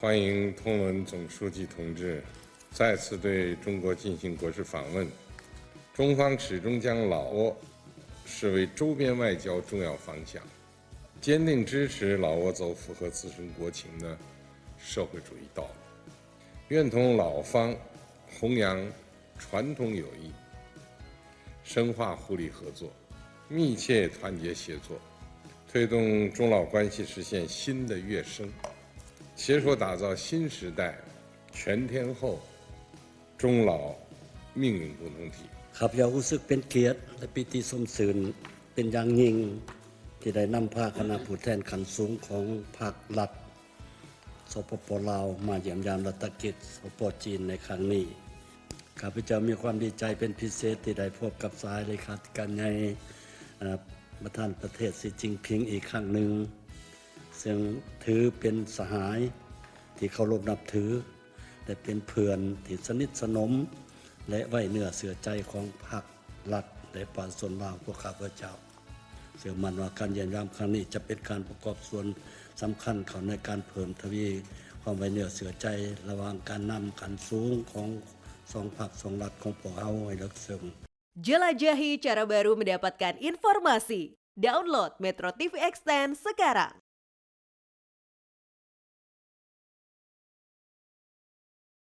欢迎通伦总书记同志再次对中国进行国事访问。中方始终将老挝视为周边外交重要方向，坚定支持老挝走符合自身国情的社会主义道路，愿同老方弘扬传统友谊，深化互利合作，密切团结协作，推动中老关系实现新的跃升，携手打造新时代全天候中老命运共同体。 ຂ້າພະເຈົ້າຮູ້ສຶກເປັນກຽດ ແລະ ປີຕິຊົມຊື່ນເປັນຢ່າງຍິ່ງ ທີ່ໄດ້ນຳພາຄະນະຜູ້ແທນຂັ້ນສູງຂອງພັກລັດ ສປປ ລາວ ມາຢ້ຽມຢາມລັດຖະກິດ ສປ ຈີນ ໃນຄັ້ງນີ້. ຂ້າພະເຈົ້າມີຄວາມດີໃຈເປັນພິເສດທີ່ໄດ້ພົບກັບສະຫາຍເລຂາທິການໃຫຍ່ ເອີ ປະທານປະເທດ ຊີ ຈິ້ນຜິງ ອີກຄັ້ງໜຶ່ງ, ເຊິ່ງຖືເປັນສະຫາຍທີ່ເຄົາລົບນັບຖື ແລະ ເປັນເພື່ອນທີ່ສະໜິດສະໜົມ ແລະ ໄວ້ເນື້ອເຊື່ອໃຈຂອງພັກລັດ ແລະ ປະຊາຊົນລາວ. ພວກຂ້າພະເຈົ້າເຊື່ອໝັ້ນວ່າການຢ້ຽມຢາມຄັ້ງນີ້ຈະເປັນການປະກອບສ່ວນສຳຄັນເຂົ້າໃນການເພີ່ມທະວີຄວາມໄວ້ເນື້ອເຊື່ອໃຈລະຫວ່າງການນຳຂັ້ນສູງຂອງສອງພັກສອງລັດຂອງພວກເຮົາໃຫ້ເລິກເຊິ່ງ. Jelajahi cara baru mendapatkan informasi. Download Metro T V Extend sekarang.